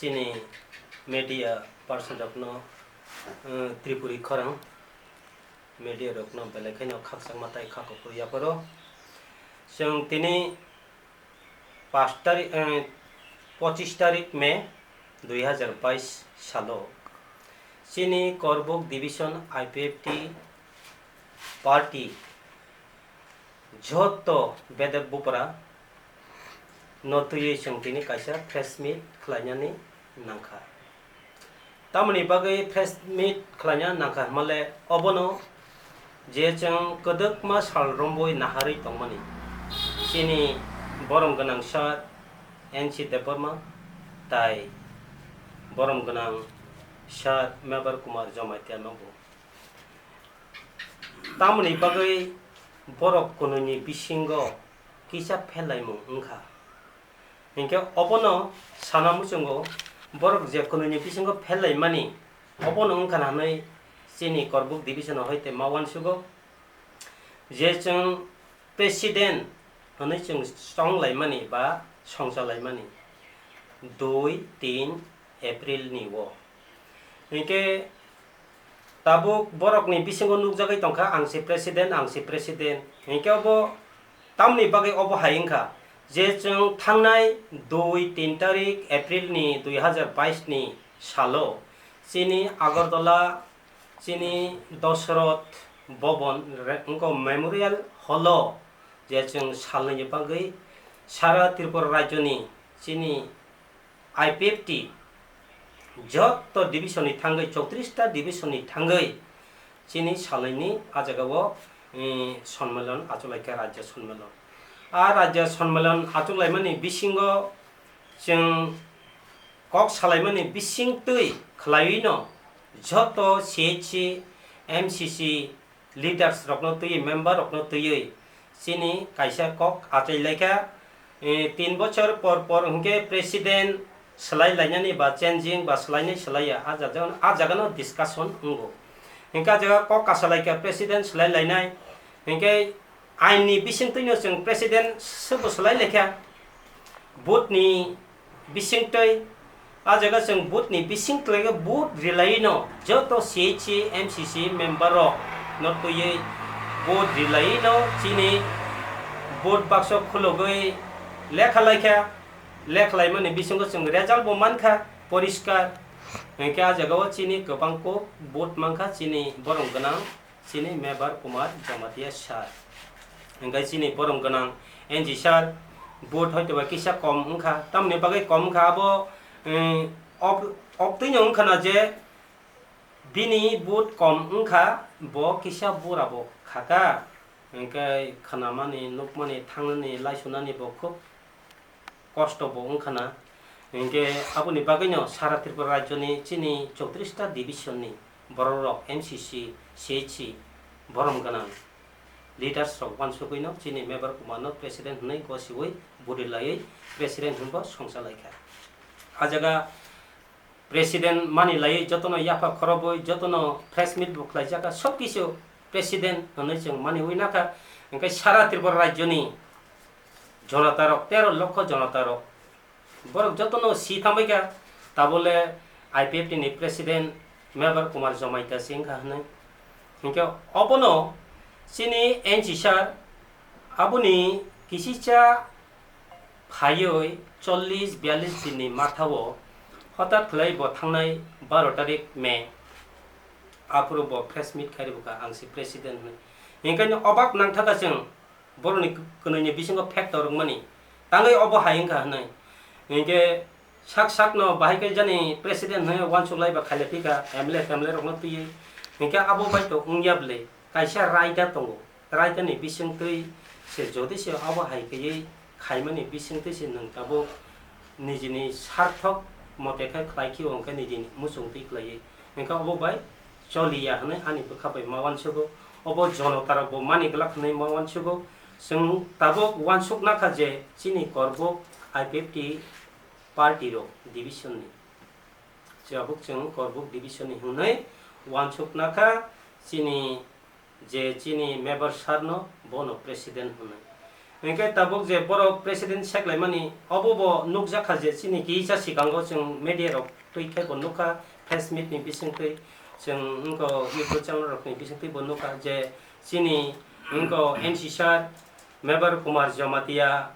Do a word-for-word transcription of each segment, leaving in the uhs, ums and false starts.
Chini media person rokno, eh, Tripuri khorang media rokno belai kheno khakchangma tai kha kuphur yapharo. Chwng tini pash tarik, eh, pochis tarik May dui hazar bais salo chini Korbuk division I P F T party joto bedek bupra no twiwi chwng tini kaisa press meet khlainani nangkha. Tamoni bagwi press meet khlaina nangkha hwnmale obono je chwng kwdwkma sal romwi naharwi tongmani chini borom gwnang sir N C Debbarma tai borom gwnang sir Mebar Kumar Jamatia no bo. Tamoni bagwi borok kwnwini bisingo kisa pherlaimung wngkha. Hinkhe obono sana muchungo borok je kwnwini bisingo pherlaimani obono wngkha na hwnwi chini Korbuk division-o hai tei ma uansugo je chwng president hwnwi chwng chonglaimani ba songchalaimani dui tin April ni o. Hinkhe tabuk borokni bisingo nukjagwi tongkha, "Ang se president, ang se president." Hinkhe obo tamni bagwi obo hai wngkha je chwng thangnai dui tin tarik April ni dui hazar bais ni salo chini Agartala chini Dosroth Bhavan re-, wngkha Memorial Hall o je chwng salnwini bagwi sara Tripura rajyoni chini I P F T joto division ni thangwi, chowtris ta division ni thangwi chini salnwini a jaga o, eh, sonmelan achuk laikha, rajya sonmelan. A rajya sonmelan achuk laimani bisingo chwng kok salaimani bisingtwi khlaiwino joto C H C, M C C, leaders rokno twiwi, member rokno twiwi chini kaisa kok achai laikha, eh, tin bochor por por hinkhe president swlai lainani ba changing ba swlainai swlaiya, a jaga, a jagano discussion wngo. Hinkhe a jaga kok kasa laikha president swlai lainai, hinkhe ain ni bisingtwino chwng president swbo swlai laikha, vote ni bisingtwi a jaga chwng vote ni bising twlaiwi vote rilaino joto C H C, M C C member rok no twiwi vote rilaino chini vote bakso khulogwi lekha laikha, lekha laimani bisingo chwng result bo mankha poriskar, hinkhe a jaga o chini kwbang kuk vote mankha chini borom gwnang. Chini Mebar Kumar Jamatia sir. Hingke chini borom gwnang N G sir, vote hoitoba kisa kom wngkha. Tamoni bagwi kom wngkha abo, eh, ob-, obtwino wngkha na je bini vote kom wngkha, bo kisa bura bo khaka. Hingke khnamani, nukmani, thangnani, laisunani bo khub kosto bo wngkha na. Hinkhe aboni bagwino sara Tripura rajyoni chini chowtris ta division ni borok rok M C C, C H C borom gwnang leaders rok uansugwino chini Mebar Kumar no president hwnwi gosiwi budi laiwi president hwnbo songcha laikha. A jaga president mani laiwi jotono yapha khorobwi jotono press meet bo khlaijak kha, sob kisu president hwnwi chwng maniwi nakha. Hinkhe sara Tripura rajyoni jonota rok, tero lokho jonota rok, borok jotono si thambai kha, tabole I P F T ni president Mebar Kumar Jamatia se wngkha hwnwi. Hinkhe obono chini N G sir aboni kisicha phaiwi chollish biyallish din ni matha o hothat khlai bo thangnai baro tarik May aphuru bo press meet khai rwkha, "Ang se president," hwnwi. Hinkhe obak nangthaka chwng. Borokni kwnwini bisingo factor wngmani tangwi obo hai wngkha hwnwi. Hinkhe sak sakno bahai khe jani president hwnwi uansuk lai ba khailai phikha M L A T M L A rokno twiwi. Hinkhe abo bai to wngya bwle kaisa raida tongo. Raidani bisingtwi se jodi se obo hai khewi khaimani bisingtwi se nwng tabuk nijini sarthok mote khe khlai khe hwnkhe nijini muchungtwi khlaiwi. Hinkhe obo bai choliya hwnwi ani bwkha bai ma uansugo. Obo jonotarok bo mani glak hwnwi ma uansugo. Chwng tabuk uansuk nakha je chini Korbuk I P F T party rok division ni. Tabuk chwng Korbuk division ni hwnwi uansuk nakha chini je chini member sir no bono president hwnwi. Hinkhe tabuk je borok president seklaimani, obo bo nukjakha je chini kisa sikango chwng media rok twi khe bo nukha, press meet ni bisingtwi, chwng wngkho YouTube channel rokni bisingtwi bo nukha je chini wngkho N C sir Mebar Kumar Jamatia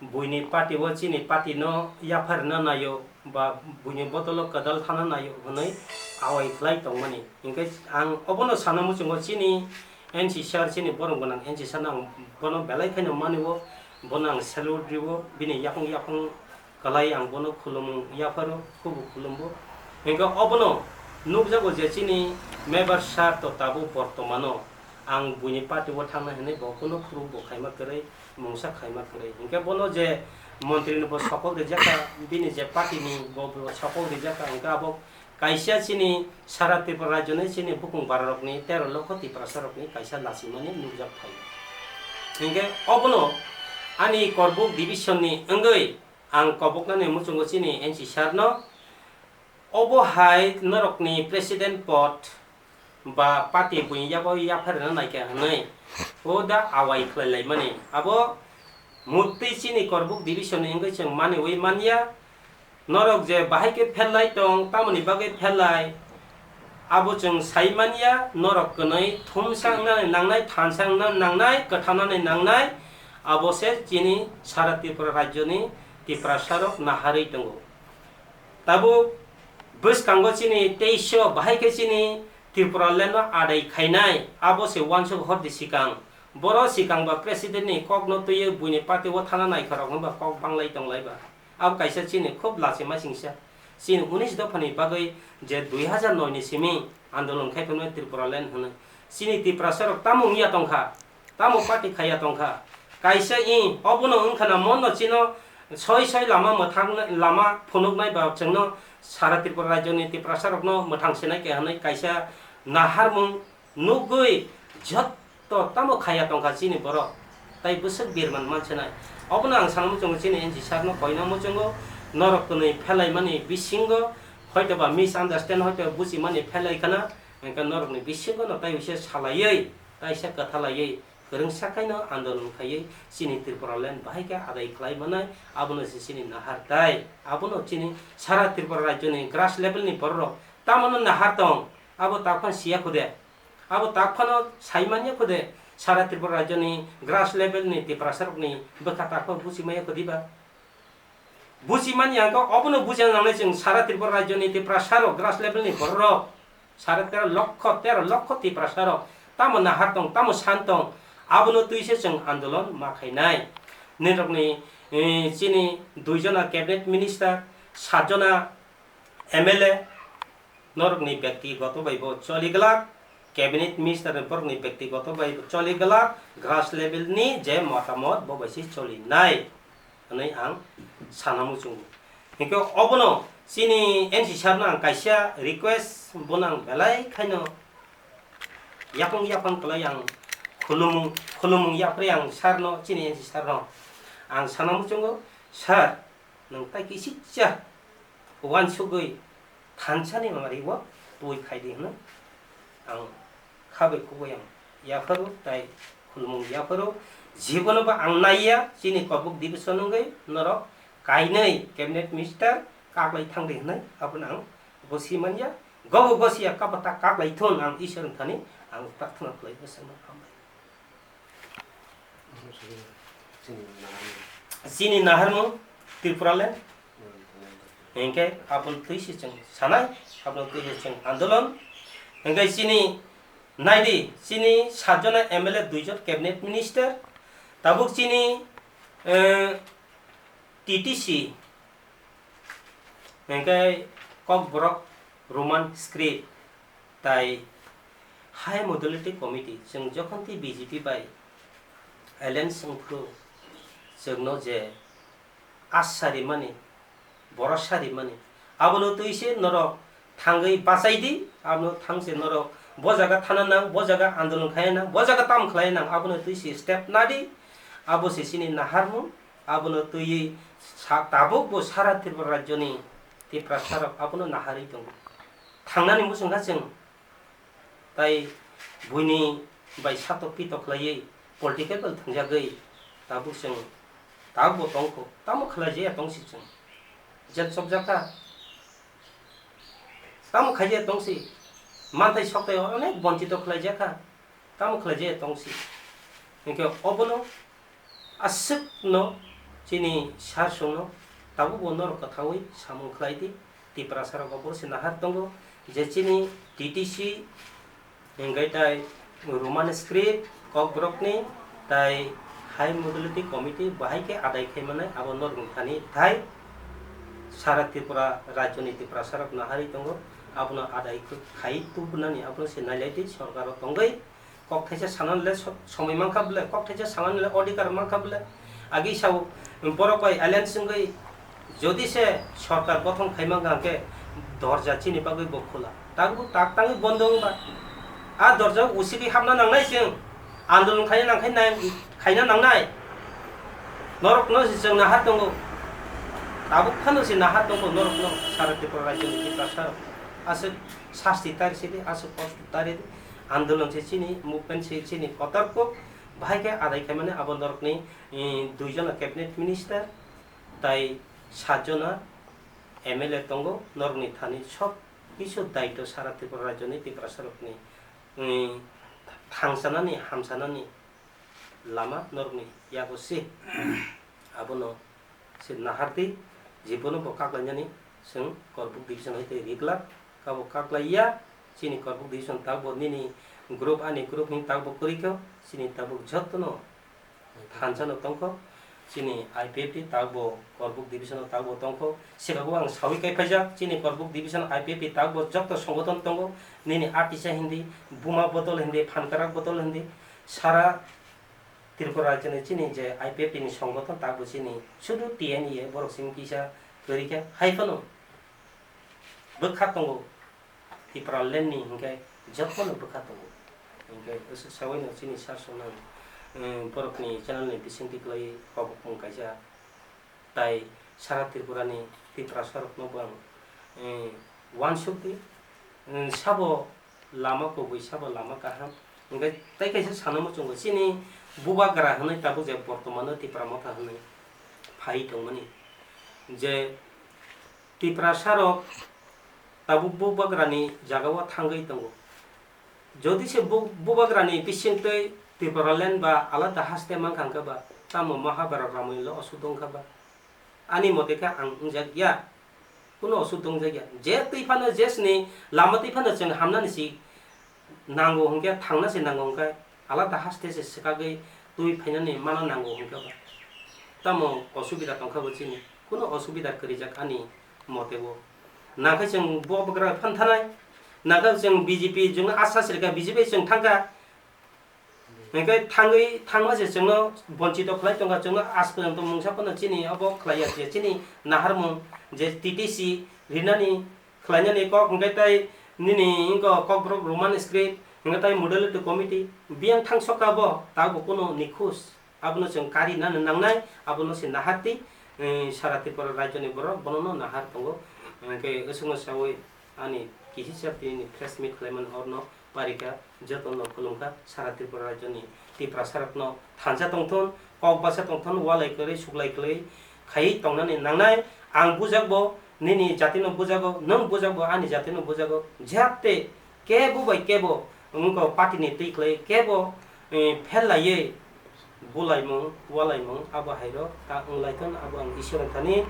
buini party o chini party no yapharna naio ba buini bodolo kwdal thana naio hwnwi awai khlai tongmani. Hinkhe ang obono sana muchungo chini N C sir chini borok gwnang N C sir no ang bono belai kheno mani o, bono ang salute rio, bini yaphang yaphang kwlai ang bono khulumung yapharo, khubu khulumbo. Hinkhe obono nukjago je chini Mebar sir to tabuk bortomano ang buini party o thangna hinwi bo kunu phuru bo khaima kwrwi, mungsa khaima kwrwi. Hinkhe bono je montri ni bo sokol rijak kha, bini je party ni bo bo sokol rijak kha, hinkhe abo kaisa chini sara Tripura rajyo ni chini bukung bara rok ni tero lokho Tiprasa rok ni kaisa lachimani nukjak thai. Hinkhe obono ani Korbuk division ni wngwi ang koboknani muchungo chini N C sir no, obo hai norokni president pod ba party buini yago yapharina naikha hwnwi o da awai khlai laimani. Abo muttwi chini Korbuk division ni wngwi chwng maniwi manya. Norok je bahai khe pherlai tong, tamoni bagwi pherlai, abo chwng sai manya. Norok kwnwi thumsa wngnani nangnai, thansa wngna nangnai, kwthanani nangnai, abo se chini sara Tripura rajyoni Tiprasarok naharwi tongo. Tabuk bwskango chini teisho bahai khe chini Tripura land no adai khainai, abo se uansuk hor di sikang. Boro sikang ba president ni kok no twiwi buini party o thana naikha rok no ba kok banglai tonglai ba. Abo kaisa chini khub lachima singsa. Chini unis dopha ni bagwi je dui hajar noi ni simi andolon khai tongnai Tripura land hwnwi. Chini Tiprasa rok tamo wngya tongkha? Tamo party khaiya tongkha? Kaisa i obono wngkha na mon no chino soi soi lama mwthang lama phunuknai ba chwngno sara Tripura rajyo ni Tiprasa rokno mwthang sinai khe hwnwi kaisa naharmung nugwi jotto tamo khaiya tongkha chini borok, tai bwswk birman mansinai. Obono ang sana muchungo chini N C sir no koina muchungo, norok kwnwi phelaimani bisingo hoitoba misunderstand hoitoba buchimani phelai khana, hwnkhe norokni bisingo no tai uaisa salaiwi, taisa kwthalaiwi, kwrwngsa khaino andolon khaiwi chini Tripura land bahai khe adai khlai manai, abono se chini nahar tai. Abono chini sara Tripura rajyoni grass level ni borok rok tamoni nahar tong, abo takhon siya khude, abo takhano sai manya khude, sara Tripura rajyoni grass level ni Tiprasa rokni bwkha takhok buchi maya khudiba. Buchi manya khe obono buchina nangnai chwng sara Tripura rajyoni Tiprasa rok grass level ni borok rok. Sare tero lokho, tero lokho Tiprasa rok tamo nahar tong, tamo san tong, abono twi se chwng andolon ma khainai. Nini rokni, eh, chini dui jona cabinet minister, sat jona M L A, norokni bektigoto bai bo choli glak, cabinet minister ni borokni bektigoto bai bo choli glak, grass level ni je motamot bo bai se choli nai. Hwnwi ang sana muchungo. Hinkhe obono chini N C sir no ang kaisa request, bono ang belai khaino yapang yapang kwlai ang khulumung, khulumung yapri ang sir no, chini N C sir no ang sana muchungo, "Sir, nwng tai kisikcha uansugwi thansa ni mari o twi khai di," hwnwi ang kha bai khuk bai ang yapharo tai khulumung yapharo. Jibono bo ang naiya, chini Korbuk division wngwi norok kainwi cabinet minister kaklai thang di hwnwi abono ang bosi manya. Gobo bosi ya kabo ta kaklai thun ang Isor thani ang prarthana khlai bwswk no hambai. Chini naharmung Tripura land. Hinkhe aboni twi se chwng sanai, aboni twi se chwng andolon. Hinkhe chini naidi, chini sat jona M L A, dui jon cabinet minister, tabuk chini, eh, T T C, hinkhe Kokborok Roman script, tai High Modality Committee, chwng jokhon twi B J P bai alliance wngphuru, chwngno je asa rimani, borosa rimani, abono twi se norok thangwi bachai di, abono thang se norok bo jaga thana nang, bo jaga andolon khlai nang, bo jaga tam khlai nang, abono twi se step na di, abo se chini naharmung, abono twiwi sa-, tabuk bo sara Tripura rajyoni Tiprasa rok abono naharwi tongo. Thangnani muchung kha chwng. Tai buini bai satok pitok khlaiwi political bai thwngjagwi Tabuk chwng tabukbo tongkho, tamo khlaijaya tongsi chwng? Jel chopjakha, tamo khaijaya tongsi? Manthai sokthai onek bonchito khlaijakha, tamo khlaijaya tongsi? Hinkhe obono aswkno chini sir songno tabukbo norok kwthaui samung khlai di. Tiprasarok obo se nahar tongo je chini T T C, hingke tai Roman script, Kokborokni, tai High Modality Committee bahai khe adai khai manai abo norok thani thai sara Tripura rajyoni Tiprasarok naharwi tongo, abono adai khai tubunani abono se nailai di sorkaro tongwi. Kok thaisa sanani le so-, somoi mankha bole, kok thaisa sanani le odhikar mankha bole. Agi sao, borok bai alliance wngwi jodi se sorkar gothon khai mankha hwnkhe dorja chini bagwi bo khula. Tabuk tak tangwi bondo wngba. A dorja usigwi hapna nangnai chwng. Andolon khaina nangkhai nai, khaina nangnai. Norokno se chwng naha tongo. Tabuk phano se naha tongo norokno sara Tripura rajyoni Tiprasa. Aswk sasti tari sidi, aswk kosto tari di. Andolon se chini, movement se chini kotor kok, bahai khe adai khaimani abo norokni, eh, dui jona cabinet minister, tai sat jona M L A tongo, norokni thani sob kisu daitw sara Tripura rajyoni Tiprasarokni, eh, thangsanani, hamsanani lama norokni yago se. Abono se nahartwi, je bono bo kaklainani chwng Korbuk division hai tei riglak, kabo kaklaiya, chini Korbuk division takbo nini group, ani group ni takbo kwrwikho, chini tabuk jotono thansano tongkho, chini I P F T takbo Korbuk division o takbo tongkho, sikago ang sawi kai phaijak, chini Korbuk division I P F T takbo joto songothon tongo, nini Atisa hindi, Buma bodol hindi, Phankarak bodol hindi, sara Tripura rajyoni chini je I P F T ni songothon takbo chini sudu T N E borok simi kisa kwrwi khe hai phano bwkha tongo Tipraland ni hinkhe jotono bwkha tongo. Hinkhe aswk sawi no chini sar swnam, eh, borok ni channel ni bisingtwi kwlai kok bumung kaisa tai sara Tripura ni Tiprasa rok no bo ang, eh, uansuk di, eh, sabo lama kubui sabo lama kaham. Hingke tei kaisa sana muchungo, chini bubagra hinui tabuk je bortomano Tipra Motha hinui phai tongmani, je Tiprasa rok tabuk bubagrani jagao thangwi tongo. Jodi se bu-, bubagrani bisingtwi Tipraland ba alada haste mankha hwnkhe ba, tamo Mahabharat Ramayana lo osuk dongkha ba? Ani mote khe ang wngjak ya. Kuno osuk tong jakya. Je twi phano, je sini lama twi phano chwng hamnani si nango hwnkhe, thangna si nango hwnkhe, alada haste se swkagwi twi phainani mana nango hwnkhe ba. Tamo osubida tongkha bo chini? Kuno osubida kwrwijak ani mote bo. Nangkhe chwng bo bwkra phan thanai, nangkhe chwng B J P chwngno asa sirikha, B J P chwng thangkha. Hingke thangwi, thangma se chwngno bonchito khlai tongkha, chwngno aaj porjonto mungsa phano chini obo khlaiya je chini naharmung je T T C rinani khlainani kok hingke tai nini wngkha Kokborok Roman script hingke tai modality committee biyang thang sokha bo, tabuk kuno nikhus abono chwng kari nani nangnai, abono se naharti, eh, sara Tripura rajyoni borok bonono nahar tongo, hingke aswkno sawi ani kisi chaptini press meet khlaimani orno parikha, jotono khulumkha, sara Tripura rajyoni Tiprasarokno thansa tongthun, kok basa tongthun, walai kwrwi, suklai kwrwi khaiwi tongnani nangnai. Ang bujakbo, nini jatino bujago, nwng bujakbo, ani jatino bujago, jehate kebo bai kebo wngkha party ni twi kwlai, kebo, eh, phel laiwi bulaimung, walaimung abo hairok ta wnglaithun, abo ang Iswrani thani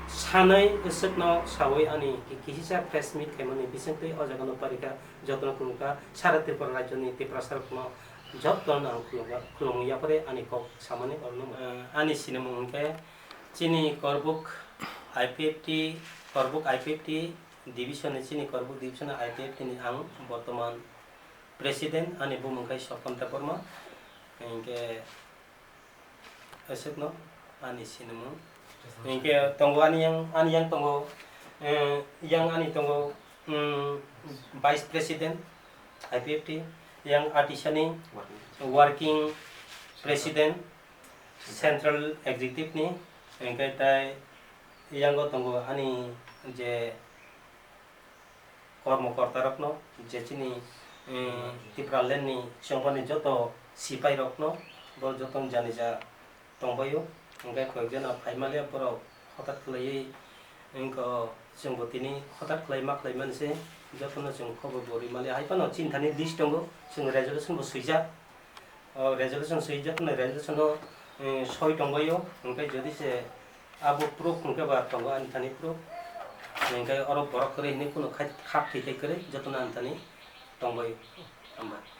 sanwi, swkno sawi ani ki-, kisisa press meet khaimani bisingtwi o jagano parikha, jotono khulumkha, sara Tripura rajyoni Tiprasarokno jotono ang khulumkha, khulumwi yapharwi ani kok samani orno. Eh, ani sinimung hwnkhe chini Korbuk I P F T, Korbuk I P F T division ni, chini Korbuk division ni I P F T ni ang bortoman President ani bumung khe Sopon Debbarma, hinkhe aswkno ani sinimung. Hinkhe tongo ani yang, ani yang tongo, eh, yang ani tongo, mm, Vice President I P F T, yang Atisani Working President Central Executive ni, hinkhe tai yango tongo ani je kormo kortarokno, je chini, eh, Tipraland ni chongmani joto sipairokno, bo joto janija tongbaio, hwnkhe koyekjona phaimaliya borok hotat khlaiwi, wngkha chwngbo tini hotat khlai ma khlaimani se, jotono chwng khobor bo rimaliya. Hai phano chini thani list tongo, chwng resolution bo swijak. O resolution swijak, resolution o, eh, soi tongbaio, hwnkhe jodi se abo proof hwnkhe ba tongo ani thani proof, hwnkhe oro borok kwrwi hinwi kunu khai-, khak thwi thai kwrwi jotono ani thani tongbaio. Hambai.